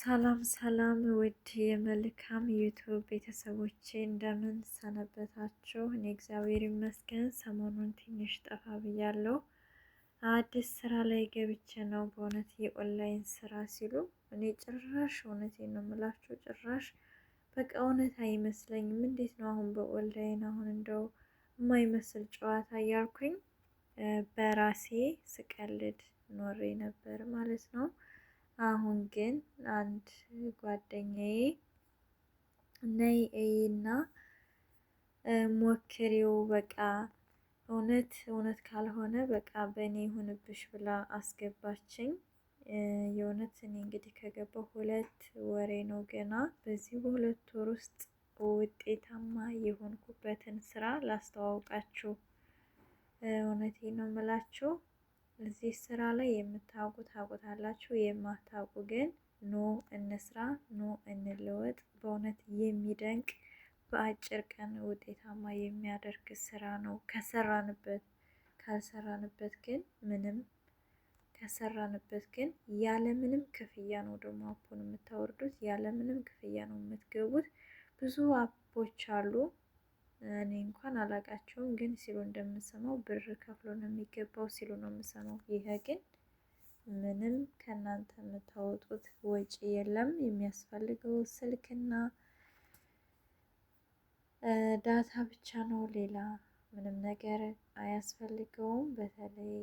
ሰላም ሰላም ውድ የመልካም YouTube ቤተሰቦቼ፣ እንደምን ሰነበታችሁ? እኔ እግዚአብሔር ይመስገን ሰሞኑን ትንሽ ጠፋ ብያለሁ። አዲስ ስራ ላይ ገብቼ ነው። በእውነት የኦንላይን ስራ ሲሉ እኔ ጭራሽ፣ እውነቴን ነው የምላችሁ፣ ጭራሽ በቃ እውነት አይመስለኝም። እንዴት ነው አሁን በኦንላይን አሁን እንደው የማይመስል ጨዋታ እያልኩኝ በራሴ ስቀልድ ኖሬ ነበር ማለት ነው። አሁን ግን አንድ ጓደኛዬ ነይ እይና ሞክሪው፣ በቃ እውነት እውነት ካልሆነ በቃ በእኔ ይሁንብሽ ብላ አስገባችኝ። የእውነት እኔ እንግዲህ ከገባሁ 2 ወሬ ነው ገና። በዚህ በ2 ወር ውስጥ ውጤታማ የሆንኩበትን ስራ ላስተዋውቃችሁ። እውነቴ ነው የምላችሁ። እዚህ ስራ ላይ የምታውቁ ታውቁታላችሁ፣ የማታውቁ ግን ኑ እንስራ፣ ኑ እንለወጥ። በእውነት የሚደንቅ በአጭር ቀን ውጤታማ የሚያደርግ ስራ ነው ከሰራንበት። ካልሰራንበት ግን ምንም፣ ከሰራንበት ግን ያለምንም ክፍያ ነው ደግሞ app ኡን የምታወርዱት፣ ያለምንም ክፍያ ነው የምትገቡት። ብዙ app ኦች አሉ። እኔ እንኳን አላቃቸውም፣ ግን ሲሉ እንደምሰማው ብር ከፍሎ ነው የሚገባው ሲሉ ነው የምሰማው። ይሄ ግን ምንም ከእናንተ የምታወጡት ወጪ የለም። የሚያስፈልገው ስልክና data ብቻ ነው። ሌላ ምንም ነገር አያስፈልገውም። በተለይ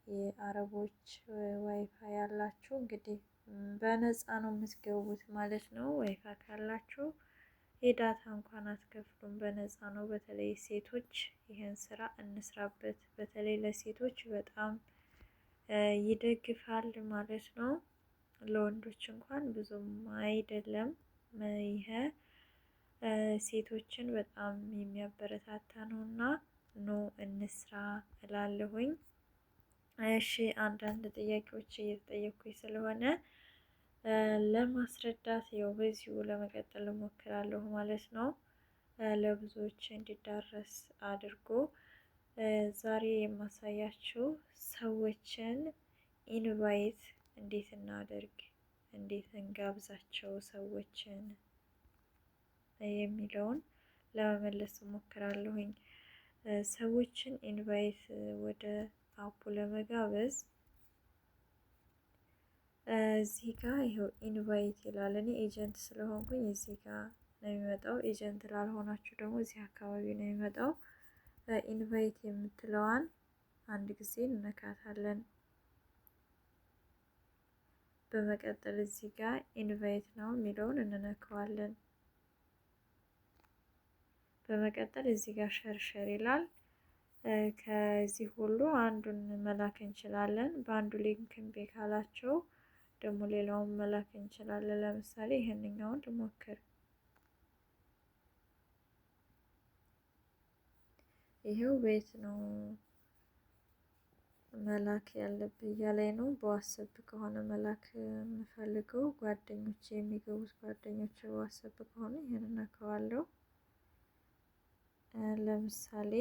የአረቦች ዋይፋይ ያላችሁ እንግዲህ በነፃ ነው የምትገቡት ማለት ነው። ዋይፋይ ካላችሁ የ data እንኳን አትከፍሉም፣ በነፃ ነው። በተለይ ሴቶች ይህን ስራ እንስራበት። በተለይ ለሴቶች በጣም ይደግፋል ማለት ነው። ለወንዶች እንኳን ብዙም አይደለም። ይሄ ሴቶችን በጣም የሚያበረታታ ነው እና ኑ እንስራ እላለሁኝ። እሺ፣ አንዳንድ ጥያቄዎች እየተጠየኩኝ ስለሆነ ለማስረዳት ያው በዚሁ ለመቀጠል እሞክራለሁ ማለት ነው። ለብዙዎች እንዲዳረስ አድርጎ ዛሬ የማሳያችሁ ሰዎችን invite እንዴት እናደርግ፣ እንዴት እንጋብዛቸው ሰዎችን የሚለውን ለመመለስ እሞክራለሁኝ። ሰዎችን invite ወደ app ኡ ለመጋበዝ እዚህ ጋር ይኸው invite ይላል። እኔ agent ስለሆንኩኝ እዚህ ጋር ነው የሚመጣው። Agent ላልሆናችሁ ደግሞ እዚህ አካባቢ ነው የሚመጣው። Invite የምትለዋን አንድ ጊዜ እንነካታለን። በመቀጠል እዚህ ጋር invite now የሚለውን እንነካዋለን። በመቀጠል እዚህ ጋር share share ይላል። ከዚህ ሁሉ አንዱን መላክ እንችላለን። በአንዱ link እምቢ ካላቸው ደግሞ ሌላውን መላክ እንችላለን። ለምሳሌ ይህንኛውን ልሞክር። ይሄው ቤት ነው መላክ ያለብህ እያለኝ ነው። በ WhatsApp ከሆነ መላክ የምፈልገው ጓደኞች፣ የሚገቡት ጓደኞች በ WhatsApp ከሆነ ይህን እነካዋለሁ። ለምሳሌ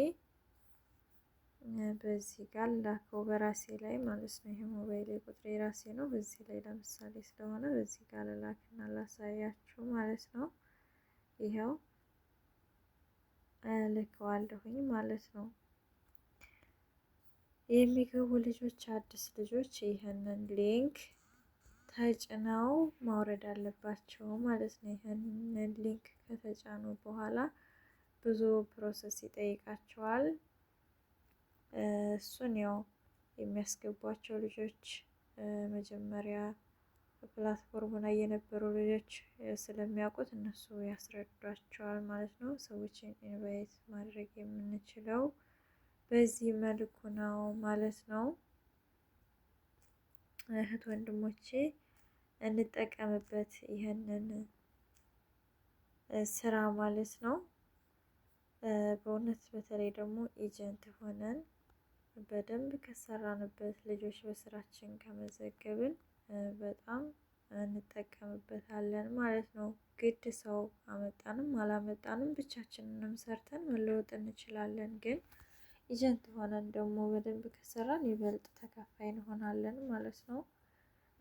በዚህ ጋር ላከው በራሴ ላይ ማለት ነው። ይሄ ሞባይል ቁጥር የራሴ ነው። በዚህ ላይ ለምሳሌ ስለሆነ በዚህ ጋር ልላክና ላሳያችሁ ማለት ነው። ይኸው ልከዋለሁኝ ማለት ነው። የሚገቡ ልጆች፣ አዲስ ልጆች ይህንን link ተጭነው ማውረድ አለባቸው ማለት ነው። ይህንን link ከተጫኑ በኋላ ብዙ process ይጠይቃቸዋል። እሱን ያው የሚያስገቧቸው ልጆች፣ መጀመሪያ platform ኡ ላይ የነበሩ ልጆች ስለሚያውቁት እነሱ ያስረዷቸዋል ማለት ነው። ሰዎችን invite ማድረግ የምንችለው በዚህ መልኩ ነው ማለት ነው። እህት ወንድሞቼ፣ እንጠቀምበት ይህንን ስራ ማለት ነው። በእውነት በተለይ ደግሞ agent ሆነን በደንብ ከሰራንበት፣ ልጆች በስራችን ከመዘገብን በጣም እንጠቀምበታለን ማለት ነው። ግድ ሰው አመጣንም አላመጣንም ብቻችንንም ሰርተን መለወጥ እንችላለን። ግን agent ሆነን ደግሞ በደንብ ከሰራን ይበልጥ ተከፋይ እንሆናለን ማለት ነው።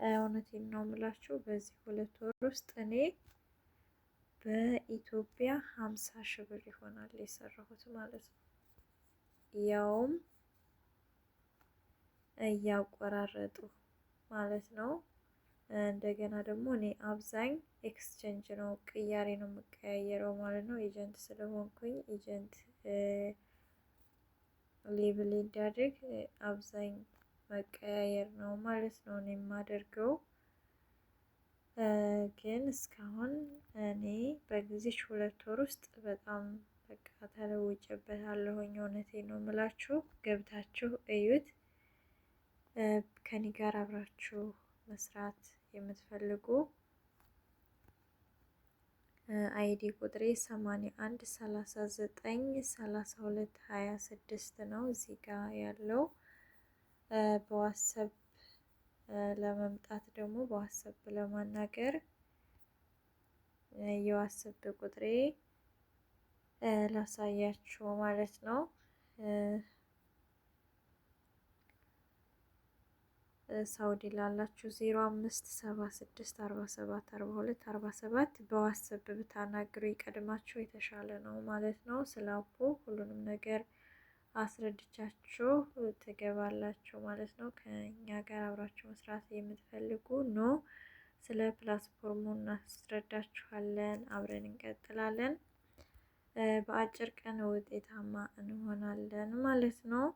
እውነቴን ነው የምላችሁ በዚህ 2 ወር ውስጥ እኔ በኢትዮጵያ 50,000 ብር ይሆናል የሰራሁት ማለት ነው። ያውም እያቆራረጡ ማለት ነው። እንደገና ደግሞ እኔ አብዛኝ exchange ነው፣ ቅያሬ ነው የምቀያየረው ማለት ነው። Agent ስለሆንኩኝ agent level እንዲያድግ አብዛኝ መቀያየር ነው ማለት ነው እኔ የማደርገው። ግን እስካሁን እኔ በጊዜች 2 ወር ውስጥ በጣም በቃ ተለውጬበታለሁኝ። እውነቴን ነው የምላችሁ፣ ገብታችሁ እዩት። ከኔ ጋር አብራችሁ መስራት የምትፈልጉ ID ቁጥሬ 81 39 32 26 ነው እዚህ ጋር ያለው። በ WhatsApp ለመምጣት ደግሞ በ WhatsApp ለማናገር የ WhatsApp ቁጥሬ ላሳያችሁ ማለት ነው። ሳውዲ ላላችሁ 05 76 47 42 47 በ WhatsApp ብታናግሩ ይቀድማችሁ የተሻለ ነው ማለት ነው። ስለ app ኡ ሁሉንም ነገር አስረድቻችሁ ትገባላችሁ ማለት ነው። ከኛ ጋር አብራችሁ መስራት የምትፈልጉ ኖ ስለ platform ኡ እናስረዳችኋለን። አብረን እንቀጥላለን። በአጭር ቀን ውጤታማ እንሆናለን ማለት ነው።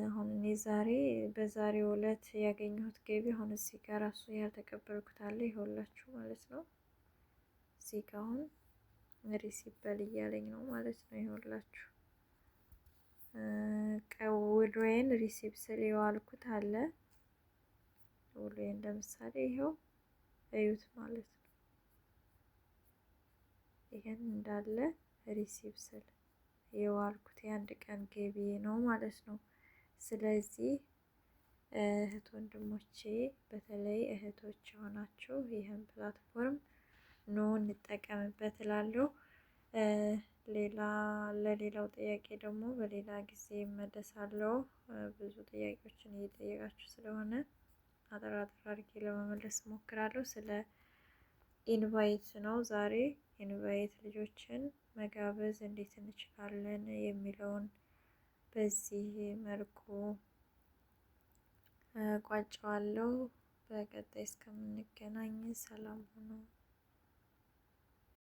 አሁን እኔ ዛሬ በዛሬው ዕለት ያገኘሁት ገቢ አሁን እዚህ ጋር ራሱ ያልተቀበልኩት አለ ይኸውላችሁ ማለት ነው። እዚህ ጋር አሁን receive በል እያለኝ ነው ማለት ነው። ይኸውላችሁ ውሎዬን receive ስል የዋልኩት አለ። ውሎዬን ለምሳሌ ይኸው እዩት ማለት ነው። ይሄን እንዳለ receive ስል የዋልኩት የአንድ ቀን ገቢ ነው ማለት ነው። ስለዚህ እህት ወንድሞቼ፣ በተለይ እህቶች የሆናችሁ ይህን platform ኑ እንጠቀምበት እላለሁ። ሌላ ለሌላው ጥያቄ ደግሞ በሌላ ጊዜ እመለሳለሁ። ብዙ ጥያቄዎችን እየጠየቃችሁ ስለሆነ አጠር አጠር አድርጌ ለመመለስ እሞክራለሁ። ስለ invite ነው ዛሬ። Invite ልጆችን መጋበዝ እንዴት እንችላለን የሚለውን በዚህ መልኩ ቋጨዋለሁ። በቀጣይ እስከምንገናኝ ሰላም ሁኑ።